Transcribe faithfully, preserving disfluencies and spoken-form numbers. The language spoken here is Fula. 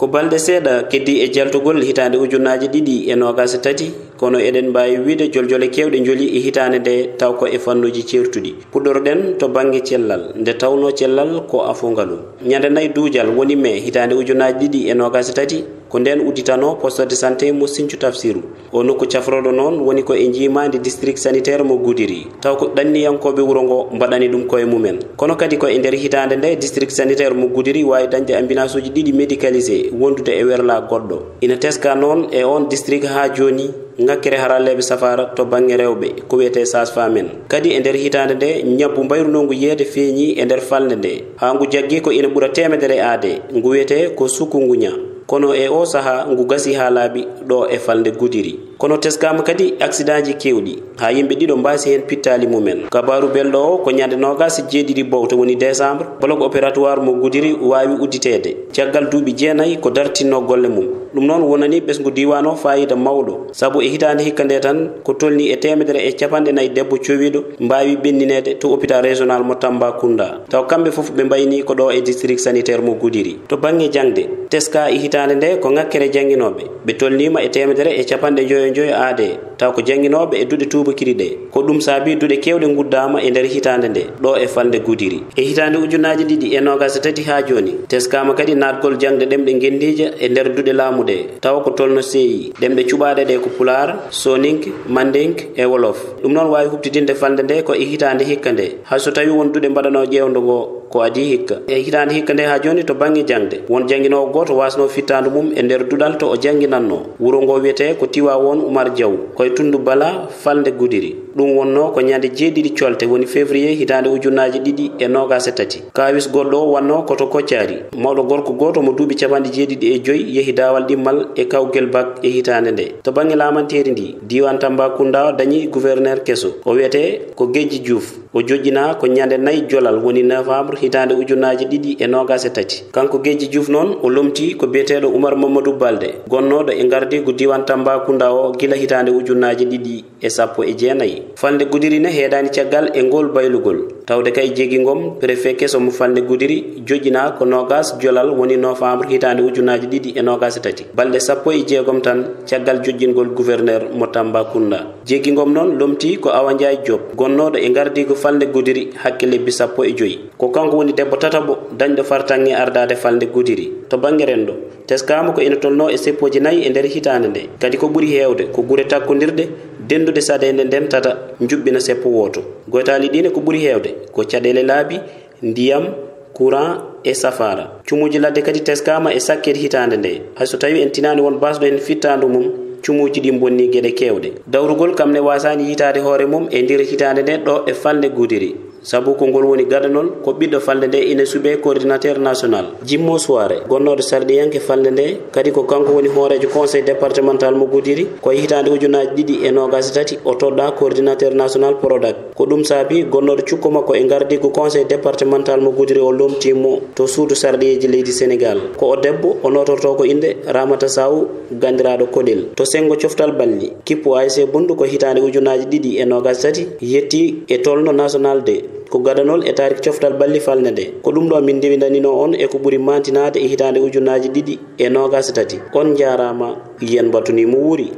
Ko balɗe seeɗa keddii e jaltugol hitaande ujunaaji ɗiɗi e noogaas e tati, kono eɗen mbaawi wiyde joljole keewɗe njolii e hitaande nde, taw ko e fannuuji ceertuɗi. Puɗɗoroɗen to bannge cellal, nde tawnoo cellal ko afo ngalu. Ñande nayi duujal woni mee hitaande ujunaaji ɗiɗi e noogaas e tati, ko ndeen udditanoo poste de santé mo Sinthiou Tafsirou. O nokku cafrooɗo noon woni ko e njiimaandi district sanitaire mo Goudiri, taw ko ɗanniyankooɓe wuro ngo mbaɗani ɗum koye mumen. Kono kadi ko e nder hitaande nde district sanitaire mo Goudiri waawi dañde ambulance uji ɗiɗi médicalisé wondude e werlaa goɗɗo. Ina teskaa noon e oon district haa jooni ŋakkere haralleeɓe safaara to bannge rewɓe, ko wiyetee sage-femme en. Kadi e nder hitaande nde, ñabbu mbayrunoongu yeeyde feeñii e nder falnde nde, haa ngu jaggii ko ina ɓura teemedere aade, ngu wiyetee ko chikungunya. Kono e oo sahaa, ngu gasii haa laaɓi ɗo e falnde Goudiri. Kono teskaama kadi aksidaanji keewɗi, haa yimɓe ɗiɗo mbaasi heen pittaali mumen. Kabaaru belɗo o ko ñande noogaas e jeeɗiɗi bowte, woni décembre, bloc opératoire mo Goudiri waawi udditeede. Caggal duuɓi jeenayi ko dartinnoo golle mum. Ɗum noon wonanii ɓesngu diiwaan o faayiida mawɗo, sabu e hitaande hikka nde tan, ko tolnii e teemedere e capanɗe nayi debbo cowiiɗo mbaawi ɓennineede to hôpital régional mo Tambacounda. Taw kamɓe fof ɓe mbaynii ko ɗo e district sanitaire mo Goudiri. To bannge jaŋde, teskaa e hitaande nde ko ŋakkere jannginooɓe. Ɓe tolniima e teemedere e capanɗe njoyo njoyo aade, taw ko jannginooɓe e duɗe tuubakiri ɗe. Ko ɗum saabii duɗe keewɗe nguddaama e nder hitaande nde, ɗo e falnde Goudiri. E hitaande ujunaaji ɗiɗi e noogaas e tati haa jooni, teskaama kadi naatgol jaŋde ɗemɗe ngenndiije e nder duɗe laamu ɗe, tawa ko tolno C I. Ɗemɗe cuɓaaɗe ɗe ko Pulaar, Sooninke, Manndenke e Wolof. Ɗum noon waawi huɓtidinde falnde nde ko e hitaande hikka nde, hay so tawii won duɗe mbaɗanoo ƴeewndo ngo ko adii hikka. E hitaande hikka nde haa jooni to bannge jaŋde, won jannginoowo gooto waasnoo fittaandu mum e nder duɗal to o jannginannoo. Wuro ngo wiyetee ko Tiwaawoon Umar Jaw, ko e tunndu Bala, falnde Goudiri. Ɗum wonnoo ko ñande jeeɗiɗi colte, woni février hitaande ujunaaji ɗiɗi e noogaas e tati. Kaawis goɗɗo o wannoo ko to Koccaari. Mawɗo gorko gooto mo duuɓi capanɗe jeeɗiɗi e joy yehi daawal ɗimmal e kawgel bak e hitaande nde. To bannge laamanteeri ndi, diiwaan Tambacounda o dañii gouverneur keso. O wiyetee ko Gejji Juuf. O joƴƴinaa ko ñande nayi jolal, woni novembre hitaande ujunaaji ɗiɗi e noogaas e tati. Kanko Gejji Juuf noon, o lomtii ko biyeteeɗo Umar Mamadou Balde, gonnooɗo e ngardiigu diiwaan Tambacounda o gila hitaande ujunaaji ɗiɗi e sappo e jeenayi. Falnde Goudiri ne heedaani caggal e ngool baylugol. Tawde kay Jeegi Ngom, préfet keso mo falnde Goudiri, joƴƴinaa ko noogaas jolal, woni novembre hitaande ujunaaji ɗiɗi e noogaas e tati. Balɗe sappo e jeegom tan caggal joƴƴingol gouverneur mo Tambacounda. Jeegi Ngom noon lomtii ko Awa Njaay Joop, gonnooɗo e ngardiigu falnde Goudiri hakke lebbi sappo e joy. Ko kanko woni debbo tataɓo dañɗo fartaŋŋe ardaade falnde Goudiri. To bannge renndo, teskaama ko ina tolnoo e seppooji nayi e nder hitaande nde. Kadi ko ɓuri heewde ko gure takkondirɗe, dennduɗe saɗeende nden tata, njuɓɓina seppo wooto. Goytaali ɗi ne ko ɓuri heewde ko caɗeele laabi, ndiyam, courant e safaara. Cumuuji ladde kadi teskaama e sakkeet hitaande nde. Hay so tawii en tinaani won baasɗo heen fittaandu mum, cumuuji ɗi mbonnii geɗe keewɗe. Dawrugol kam ne waasaani yiytaade hoore mum e nder hitaande nde ɗo e falnde Goudiri. Sabu ko ngol woni gadanol, ko ɓiɗɗo falnde nde ina suɓee coordinateur national. Jimmo Suwaare, gonnooɗo sarɗiyanke falnde nde, kadi ko kanko woni hooreejo conseil départemental mo Goudiri, ko e hitaande ujunaaji ɗiɗi e noogaas e tati, o toɗɗaa coordinateur national Prodac. Ko ɗum saabii gonnooɗo cukko makko e ngardiigu conseil départemental mo Goudiri o lomtii mo to suudu sarɗiyeeji leydi Senegaal. Ko o debbo, o nootortoo ko innde Ramata Saw, ganndiraaɗo Koɗel. To senngo coftal balli, kippu A S C Bundu ko hitaande ujunaaji ɗiɗi e noogaas e tati, yettii e tolno national de. Ko gadanol e taariik coftal balli falnde nde. Ko ɗum ɗo min ndewindaninoo on e ko ɓuri maantinaade e hitaande ujunaaji ɗiɗi e noogaas e tati. On njaaraama, yen mbattunii mo wuuri.